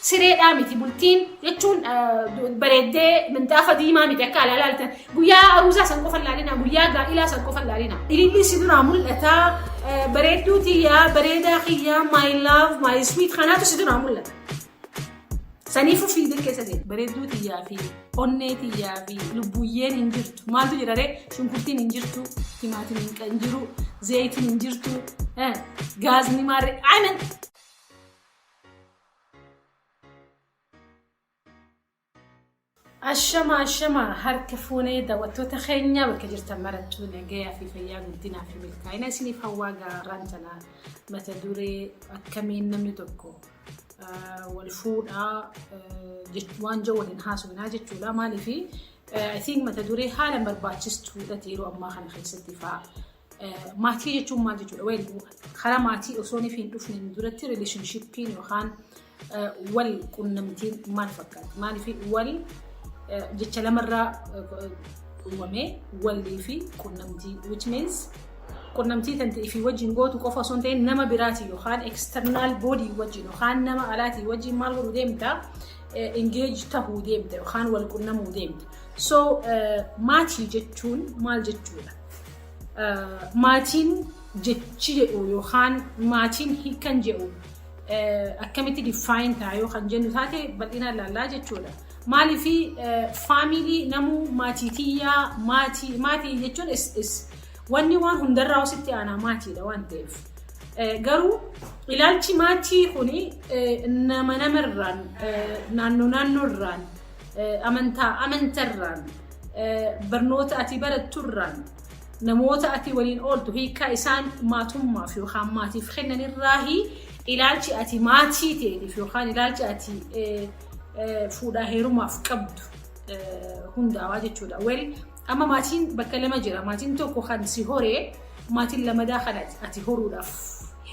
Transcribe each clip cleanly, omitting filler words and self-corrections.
Sireedhaa miti bultiin jechuun bareeddee minxaafa diimaa miti akka alaa laaltan. Guyyaa aruusaa san qofa laalina, guyyaa gaa'ilaa san qofa laalina. Ililli si duraa mul'ata, bareedduu tiyyaa, bareedaa kiyyaa, my love, my sweet kanaatu si duraa mul'ata. Saniifuu fiigdee keessa seena. Bareedduu tiyyaa fi onnee tiyyaa fi lubbuyyeen hin jirtu. Maaltu jira ree? Shunkurtiin hin jirtu, timaatimiin hin jiru, zayitiin hin jirtu, gaazni maarree. I mean, Ashama ashama, harka fuunee daawwattoota keenya bakka jirtan marattuu, nagayaa fi fayyaa, guddinaa fi milkaa'ina isiniif hawwaa. Gaarraan tana mata duree akkamiin namni tokko wal fuudhaa waan jiru waliin haasofnaa jechuudha. Maaliif, I think mata duree haala barbaachistuudha yeroo ammaa kana keessatti fa'aa. Maatii jechuun maal jechuudha? Well, karaa maatii osoo hin dhufne duratti relationshipiin yookaan wal qunnamtiin maal fakkaata? Maaliif, wal jecha lamarraa uumamee, walii fi qunnamtii, which means qunnamtii kan ta'e fi wajjin gootu qofa osoo hin ta'in nama biraatii yookaan external body wajjin yookaan nama alaatii wajjin maal godhuu deemta? Engage tahuu deemta yookaan wal qunnamuu deemta. So maatii jechuun maal jechuudha? Maatiin jechi jedhu yookaan maatiin hiikan jedhu akkamitti define ta'a yoo kan jennu taate, bal'inaan ilaallaa jechuudha. Maaliif, family namuu maatii tiyyaa, maatii maatii jechuun wanni waan hundarraa ositti aanaa maatiidha waan ta'eef. Garuu ilaalchi maatii kuni nama namarraan, naannoo naannoorraan, amantaa amantarraan, barnoota ati baratturraan, namoota ati waliin ooltu, hiikaa isaan maatummaaf yookaan maatiif kennanirraahi ilaalchi ati maatii ta'eef yookaan ilaalchi ati fuudhaa heerumaaf qabdu hundaa'aa jechuudha. Well, amma maatiin bakka lama jira. Maatiin tokko kan si horee, maatiin lamadaa kan ati horuudhaaf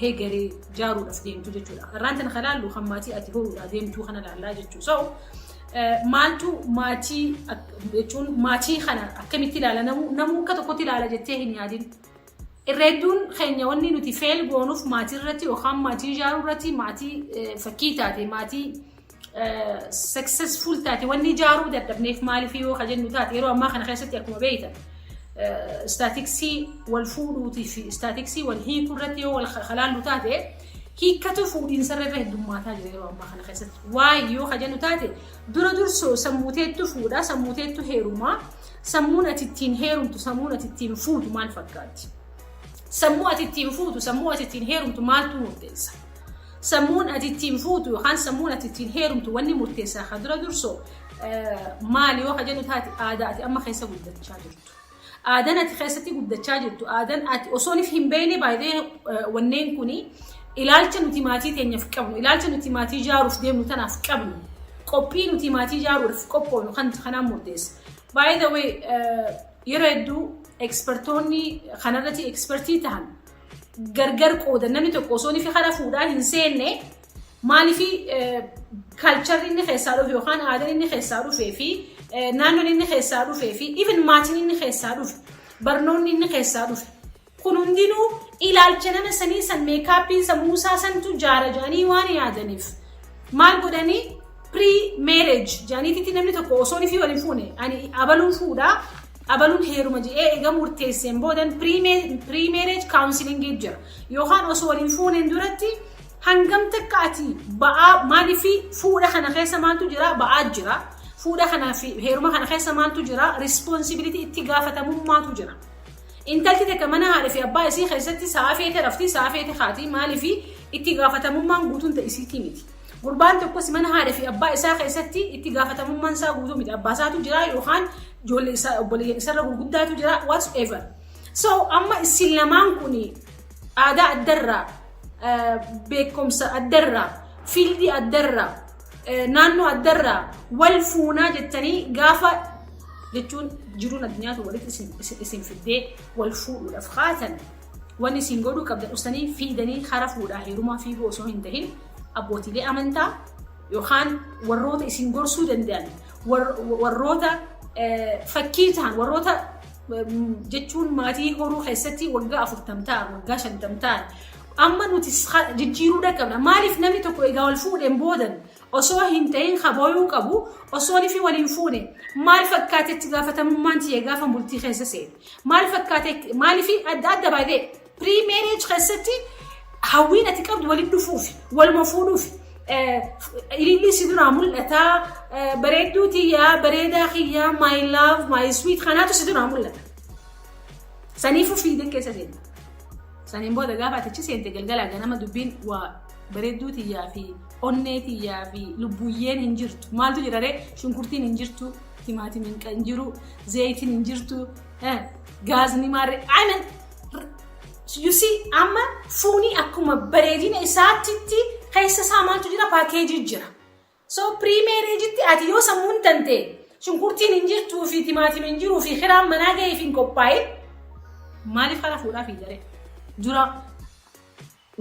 heegaree jaaruudhaaf deemtu jechuudha. Har'aan tana kan laallu kan maatii ati horuudhaaf deemtuu kana laallaa jechuudha. So maaltu maatii jechuun, maatii kana akkamitti ilaala? Namuu akka tokkotti ilaala jettee hin yaadin. Irra hedduun keenya wanni nuti fail goonuuf maatii irratti yookaan maatii ijaaruu irratti, maatii fakkii taate, maatii successful taate wanni ijaaruu dadhabneef maaliif yoo ka jennu taate, yeroo ammaa kana keessatti akkuma beektan statisticsii wal fuudhuutii fi statisticsii wal hiikuu irratti yoo wal kalaallu taate, hiikkatu fuudhiinsa irra heddummaataa jira yeroo ammaa kana keessatti. Waa'ee yoo ka jennu taate, dura dursoo sammuuteettu fuudha, sammuuteettu heerumaa, sammuun ati ittiin heerumtu, sammuun ati ittiin fuutu maal fakkaatti? Sammuu ati ittiin fuutu, sammuu ati ittiin heerumtu maaltu murteessa? Sammuun ati ittiin fuutu yookaan sammuun ati ittiin heerumtu wanni murteessaa kan dura dursoo maali yoo ka jennu taate, aadaa ati amma keessa guddachaa jirtu. Aadaan ati keessatti guddachaa jirtu, aadaan ati osoo hin beekne baay'ee, wanneen kuni ilaalcha nuti maatii teenyaaf qabnu, ilaalcha nuti maatii ijaaruuf deemnu tanaaf qabnu, qophii nuti maatii ijaaruudhaaf qophoofnu kan kanaan murteessa. By the way, yeroo hedduu expertoonni kanarratti expertii ta'an gargar qoodan. Namni tokko osoo inni karaa fuudhaa hin seenne, maaliif, culturerri inni keessaa dhufe yookaan aadaan inni keessaa dhufee fi naannoon inni keessaa dhufee fi even maatiin inni keessaa dhufe, barnoonni inni keessaa dhufe kun hundinuu ilaalcha nama sanii san makeupii sammuusaa santu jaara jedhanii waan yaadaniif, maal godhanii, pre marriage jedhaniititti namni tokko osoo inni fi waliin fuune, ani abaluun fuudhaa, abaluun heeruma jedhee eega murteesseen boodan pre marriage counselingii jira, yookaan osoo waliin fuuneen duratti hangam takka ati ba'aa, maaliif, fuudha kana keessa maaltu jira, ba'aa jira, fuudha kanaa fi heeruma kana keessa maaltu jira, responsibility, itti gaafatamummaatu jira. Intalti takka mana haadha fi abbaa isii keessatti sa'a feete rafti, sa'a feete haati, maaliif, itti gaafatamummaan guutuun ta'e isiitii miti. Gurbaan tokkos mana haadha fi abbaa isaa keessatti itti gaafatamummaan isaa guutuu miti. Abbaa isaatu jira yookaan ijoollee isaa, obboleeyyan isarra gurguddaatu jira, whatsoever. So amma isin lamaan kun aadaa addarraa, beekumsa addarraa, fieldii addarraa, naannoo addarraa wal fuunaa jettanii gaafa jechuun jiruun addunyaatu walitti isin fiddee wal fuudhuudhaaf kaatan, wanni isin godhuu qabdan ustanii fiidanii kara fuudhaa heerumaa fiiguu osoo hin tahin, abbootiilee amantaa yookaan warroota isin gorsuu danda'an, warroota fakkii ta'an, warroota jechuun maatii horuu keessatti waggaa 40 ta'an, waggaa 50 ta'an. Amma nuti jijjiiruu qabna. Maaliif namni tokko egaa wal fuudheen boodan osoo hin ta'in kabooyuu qabu, osoo fi waliin fuune maal fakkaatetti gaafatamummaan tiyya gaafa bultii keessa seene? Maal fakkaate? Maaliif adda adda baay'ee pre-marriage keessatti hawwiin ati qabdu waliin dhufuuf, waluma fuudhuuf, ililli si duraa mul'ataa, bareedduu tiyyaa, bareedaa kiyyaa, my love, my sweet, kanaatu si duraa mul'ata. Saniifuu fiigdee keessa seenta. Saniin booda gaafa ati achi seente, galgalaa ganama dubbiin waa bareedduu tiyyaa fi onnee tiyyaa fi lubbuyyeen hin jirtu. Maaltu jira ree? Shunkurtiin hin jirtu, timaatimiin hin jiru, zayitiin hin jirtu, gaazni maarree. I mean, you see, amma fuunii akkuma bareedina isaatitti keessa isaa maaltu jira? Paakeejii jira. So pre-marriage'itti ati yoo sammuun tante shunkurtiin hin jirtuu fi timaatimiin hin jiruu fi kiraan manaa ga'eef hin qophaa'in, maaliif kana fuudhaa fi jaree? Dura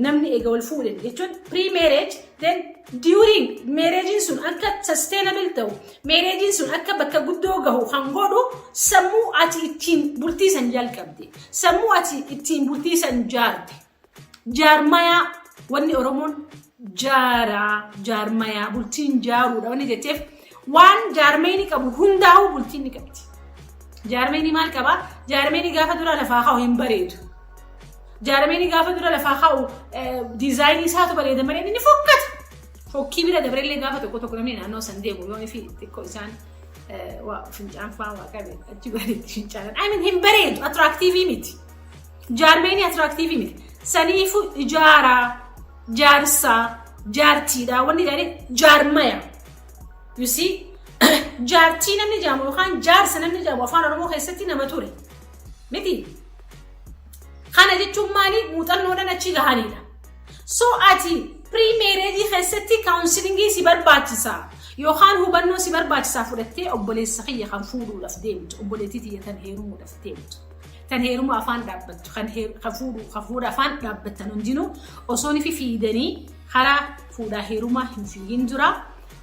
namni eega wal fuudhan jechuun pre-marriage, then during marriagein sun akka sustainable ta'u, marriagein sun akka bakka guddoo gahu kan godhu sammuu ati ittiin bultii san jalqabde, sammuu ati ittiin bultii san jaarte. Jaarmayaa, wanni Oromoon jaaraa, jaarmayaa, bultiin jaaruudha wanni jetteef, waan jaarmayni qabu hundaa'uu bultiin ni qabdi. Jaarmayni maal qabaa? Jaarmayni gaafa dura lafaa kaa'u hin bareedu. Jaarmayni gaafa dura lafaa kaa'u diizaayinii isaatu bareeda malee inni fokkata. Fokkii bira dabareellee gaafa tokko tokko namni naannoo san deemu yoo fi xiqqoo isaan waa fincaan fa'aa waa qabe achi bareetti fincaanan. I mean, hin bareedu, attractive miti. Jaarmayni attractive miti. Saniifu ijaaraa, jaarsaa, jaartiidha wanni jedhanii jaarmaya. You see, jaartii namni jaamu yookaan jaarsa namni jaamu Afaan Oromoo keessatti nama ture. Miti. Kana jechuun maali? Muuxannoodhaan achi gahanidha. So ati pre-marriage keessatti counseling si barbaachisa yookaan hubannoo si barbaachisaa fudhattee, obboleessa kiyya kan fuudhuudhaaf deemtu, obboleettii tiyya tan heerumuudhaaf deemtu, tan heeruma afaan dhaabbattu, kan fuudha afaan dhaabbattan hundinuu osoo ni fiidanii karaa fuudhaa heerumaa hin fiigin dura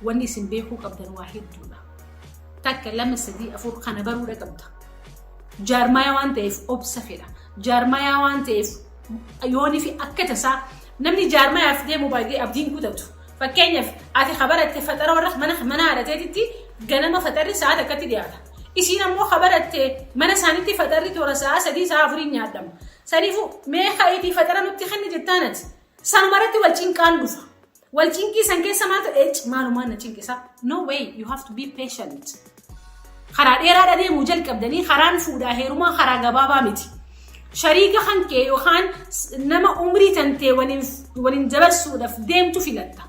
wanni isin beekuu qabdan waa hedduudha. Takka, lama, sadii, afur kana baruudha qabda. Jaarmayaa waan ta'eef obsa fedha. Jaarmayaa waan ta'eef yoonii fi akka tasaa namni jaarmayaaf deemu baay'ee abdiin kutatu. Fakkeenyaaf, ati kabaratte faxara warra mana haadhateetitti ganama faxarri sa'a takkatti dhiyaata. Isiin ammoo kabaratte mana isaaniitti faxarri toora sa'a 3, sa'a 4 nyaadhama. Saniifuu mee ka'iitii faxara nutti kenni jettaanati. Sanumarratti wal cinqaan dhufa. Wal cinqii san keessa maaltu ech maalumaan na cinqisa? No way, you have to be patient. Karaa dheeraadha deemuu jalqabdanii, karaan fuudhaa heerumaa karaa gabaabaa miti. Shariika kan kee yookaan nama umrii tantee waliin dabarsuudhaaf deemtu filatta.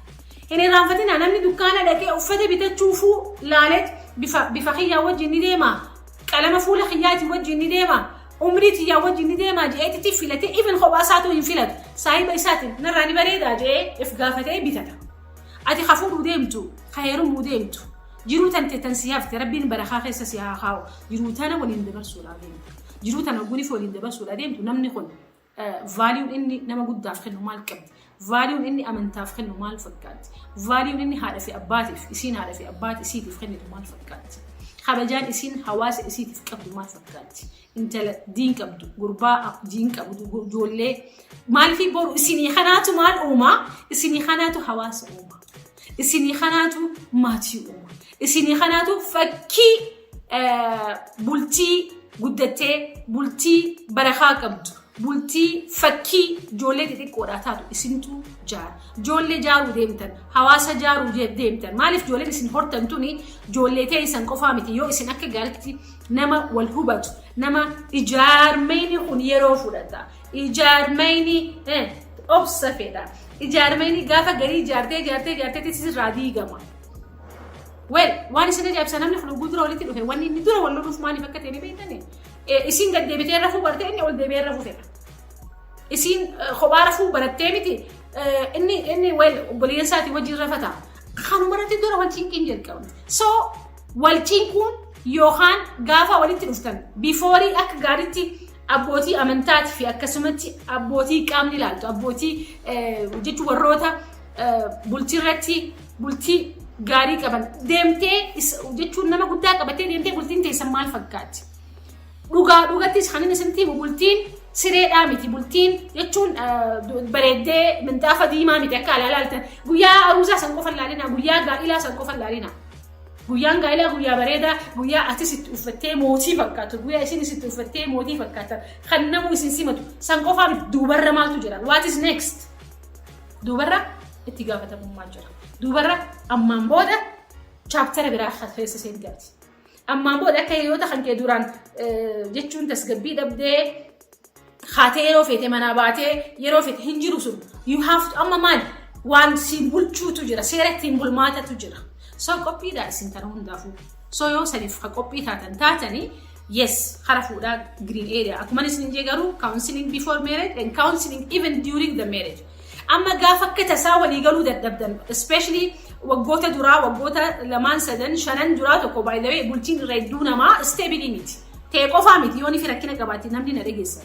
Hin irraanfatina, namni dukkaana dhaqee uffata bitachuufuu laaleet bifa kiyyaa wajjin ni deema. Qalama fuula kiyyaatii wajjin ni deema. Umrii tiyyaa wajjin ni deema je'eetitti filatee, even kophaa isaatu hin filatu. Saahiba isaatiin narraa ni bareedaa je'ee if gaafatee bitata. Ati ka fuudhuu deemtu, ka heerumuu deemtu, jiruu tante tan si hafte Rabbiin barakaa keessa si haa kaa'u. Jiruu tana waliin dabarsuudhaaf deemtu. Jiruu tana guniif waliin dabarsuudhaaf deemtu, namni kun valueun inni nama guddaaf kennu maal qabdi? Valueun inni amantaaf kennu maal fakkaatti? Valueun inni haadha fi abbaatiif, isiin haadha fi abbaati isiitiif kennitu maal fakkaatti? Kabajaan isiin hawaasa isiitiif qabdu maal fakkaatti? Intala diin qabdu, gurbaa diin qabdu, ijoollee maaliif boru isinii kanaatu maal uumaa? Isinii kanaatu hawaasa uumaa. Isinii kanaatu maatii uuma. Isinii kanaatu fakkii bultii guddattee, bultii barakaa qabdu, bultii fakkii ijoollee xixiqqoodhaa taatu isintu jaara. Ijoollee jaaruu deemtan, hawaasa jaaruu deemtan. Maaliif ijoolleen isin hortan tuni ijoollee teessan qofaa miti? Yoo isin akka gaariitti nama wal hubatu, nama ijaarmeyni kun yeroo fudhata. Ijaarmeyni obsa fedha. Ijaarmeyni gaafa garii ijaartee ijaartee ijaartee sirraa diigama. Well, waan isin ajaa'ibsa, namni kun oguu dura walitti dhufe wanni inni dura wal loluuf maaliif akka ta'e ni beektani? Isiin gad deebitee rafuu barte, inni ol deebi'ee rafuu fedha. Isiin kophaa rafuu barattee miti, inni well obboleeyyan isaatii wajjin rafata. Kanumarratti dura wal cinqiin jalqabne. So wal cinquun yookaan gaafa walitti dhuftan before akka gaariitti abbootii amantaatii fi akkasumatti abbootii qaamni ilaaltu, abbootii jechuun warroota bultii irratti bultii gaarii qaban deemtee, jechuun nama guddaa qabattee deemtee, bultiin teessan maal fakkaatti? Dhugaa dhugattis kan inni isinitti himu, bultiin Sireedhaa miti bultiin jechuun, bareeddee minxaafa diimaa miti akka alaalaaltan. Guyyaa aruusaa san qofa laalina, guyyaa gaa'ilaa san qofa laalina. Guyyaan gaa'ilaa guyyaa bareedaa, guyyaa atis itti uffattee mootii fakkaatu, guyyaa isinis itti uffattee mootii fakkaatan, kan namu isin simatu san qofaa miti. Duubarra maaltu jira? What is next? Duubarra itti gaafatamummaa jira. Duubarra ammaan booda chapter biraa keessa seentaati. Ammaan booda akka hiriyoota kan kee duraan jechuun tasgabbii dhabdee haatee yeroo feete manaa baatee yeroo feete hin jiru sun. You have to, amma maali, waan siin bulchuutu jira, seera ittiin bulmaatatu jira. So qophiidha isin kana hundaafuu? So yoo saniif ka qophii taatan taatanii, yes, kara fuudhaa green area. Akkuma isin jee garuu, counseling before marriage and counseling even during the marriage. Amma gaafa akka tasaa walii galuu dadhabdan, especially waggoota duraa, waggoota lamaan, sadan, shanan duraa tokko, by the way, bultiin irra hedduu namaa stable miti. Ta'e qofaa miti, yoo ni rakkina qabaatti namni na dhageessa.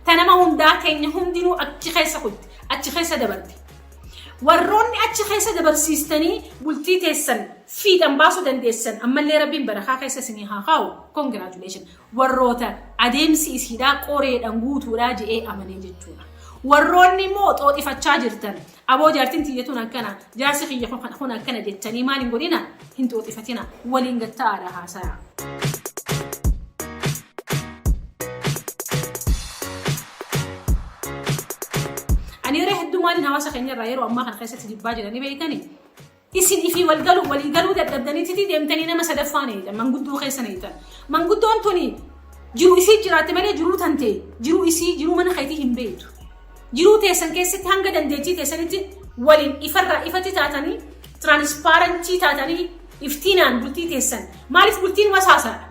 Ta nama hundaa keenya hundinuu achi keessa kutti, achi keessa dabarte. Warroonni achi keessa dabarsiistanii bultii teessan fiixan baasuu dandeessan, ammallee Rabbiin barakaa keessa isinii haa kaa'u, congratulation. Warroota adeemsi isiidhaa qoreedhaan guutuudhaa je'ee amanee jechuudha. Warroonni immoo xooxifachaa jirtan, aboo jaartiin tiyyatuun akkana, jaarsi kiyya kun akkana jettanii maal hin godhina, hin xooxifatina, waliin gatta'aadha haasa'a. Ani yeroo hedduu maaliin hawaasa keenya irraa yeroo ammaa kana keessatti jibbaa jiranii beektanii? Isin ifii wal galuu walii galuu dadhabdaniitti deemtanii nama sadaffaan eegan, manguddoo keessan eegan. Manguddoon tuni jiruu isii jiraatte malee jiruu tan ta'e, jiruu isii, jiruu mana keetii hin beektu. Jiruu teessan keessatti hanga dandeettii teessanitti waliin ifarraa ifatti taatanii, transparent taatanii, iftiinaan bultii teessan. Maaliif bultiin wasaasaadha?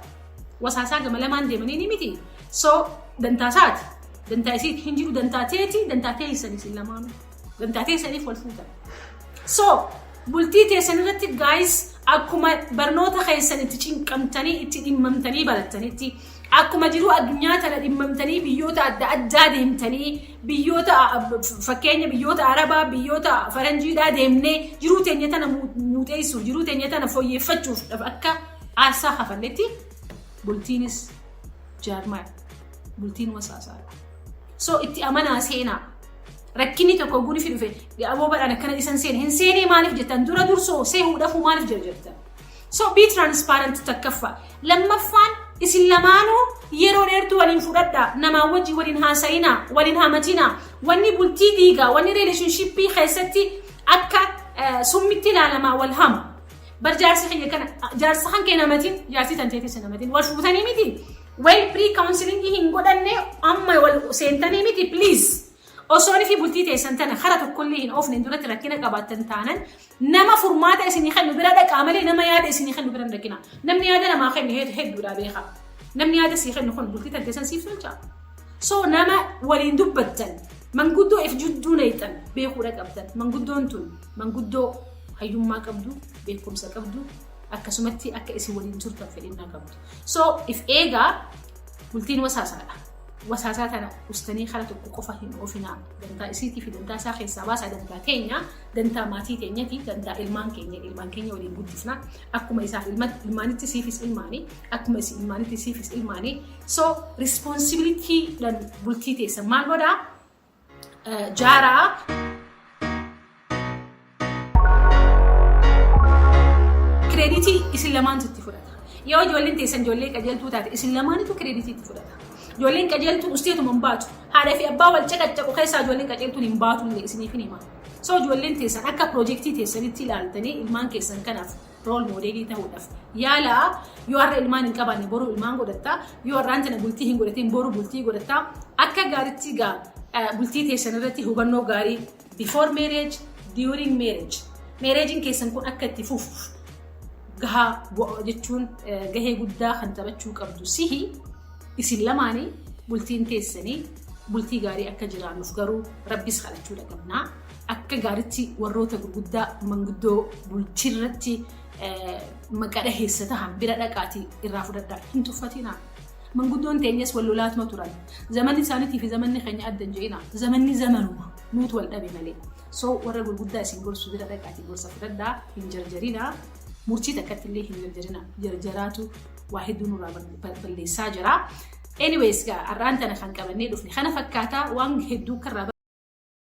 Wasaasaa gama lamaan deemanii ni miti. So dantaa isaati. Dantaa isiiti hin jiru, dantaa teeti, dantaa teessan isin lamaanuu. Dantaa teessaniif wal fuutan. So bultii teessan irratti, guys, akkuma barnoota keessan itti cinqamtanii, itti dhimmamtanii barattanitti, akkuma jiruu addunyaa tana dhimmamtanii biyyoota adda addaa deemtanii, biyyoota fakkeenya biyyoota Arabaa, biyyoota Faranjiidhaa deemnee jiruu teenya tana muuxeessuuf, jiruu teenya tana fooyyeffachuuf akka aarsaa kafalletti, bultiinis jaarmaa, bultiin wasaasaadha. So itti amanaa seenaa. Rakkinni tokko guni fi dhufe, aboo badhaan akkana isan seene hin seenee maaliif jettan? Dura dursoo seehuudhaafuu maaliif jira jettan? So be transparent takkaffaa. Lammaffaan, isin lamaanuu yeroo dheertuu waliin fudhadhaa, namaa wajji waliin haasa'inaa, waliin hamatinaa. Wanni bultii diigaa, wanni relationship keessatti akka summitti ilaalamaa wal hama. Bar jaarsi kiyya kana, jaarsa kan kee namatiin, jaarsi tan teetis namatiin wal fuutanii miti. Well, pre counseling hin godhanne amma wal seentanii miti, please. Osoo fi bultii teessan tana kara tokkollee hin oofne duratti rakkina qabaattan taanan, nama furmaata isinii kennu bira dhaqaa malee nama yaada isinii kennu bira hin dhaqina. Namni yaada namaa kennu hedduudha beekaa. Namni yaada sii kennu kun bultii tan teessan siif tolcha. So nama waliin dubbattan, manguddoo if jidduu neeyxan beekuudha qabdan. Manguddoon tun manguddoo hayyummaa qabdu, beekumsa qabdu, akkasumatti akka isin waliin turtan fedhinnaa qabdu. So if eegaa, bultiin wasaasaadha. Wasaasaa tana ustanii kara tokko qofa hin oofinaa. Dantaa isiitii fi dantaa isaa keessaa baasaa, dantaa teenya, dantaa maatii teenyati, dantaa ilmaan keenya, ilmaan keenya waliin guddifna. Akkuma isaaf ilmaanitti siifis ilmaanii, akkuma isin ilmaanitti siifis ilmaanii. So responsibility dhaan bultii teessan maal godhaa? Jaaraa. Credit isin lamaantu itti fudhata. Yoo ijoolleen teessan ijoollee qajeeltuu taate, isin lamaanitu credit itti fudhata. Ijoolleen qajeeltuun usteetuma hin baatu. Haadha fi abbaa wal caqaccaqu keessaa ijoolleen qajeeltuun hin baatu illee isiniif hin hima. So ijoolleen teessan akka project teessanitti ilaaltanii ilmaan keessan kanaaf role model ta'uudhaaf yaalaa. Yoo har'a ilmaan hin qabaanne, boru ilmaan godhattaa. Yoo har'aan tana bultii hin godhatin, boru bultii godhattaa. Akka gaariitti gaa bultii teessan irratti hubannoo gaarii before marriage, during marriage. Marriage keessan kun akka itti fufu gahaa jechuun gahee guddaa kan taphachuu qabdu sihi, isin lamaanii. Bultiin teessanii bultii gaarii akka jiraannuuf garuu Rabbis kadhachuudha qabnaa. Akka gaariitti warroota gurguddaa, manguddoo bultiirratti maqaa dhaheessa tahan bira dhaqaatii irraa fudhadhaa, hin tuffatinaa. Manguddoon teenyas wal lolaatuma turan. Zamanni isaaniitii fi zamanni keenya adda hin je'ina. Zamanni zamanuma, nuutu wal dhabe malee. So warra gurguddaa isin gorsu bira dhaqaatii gorsa fudhadhaa, hin jarjarinaa. Murtii takkatti illee hin jarjarina. Jarjaraatu waa hedduu nurraa balleessaa jira. Anyways, gaa har'aan tana kan qabannee dhufne kana fakkaataa waan hedduu karraa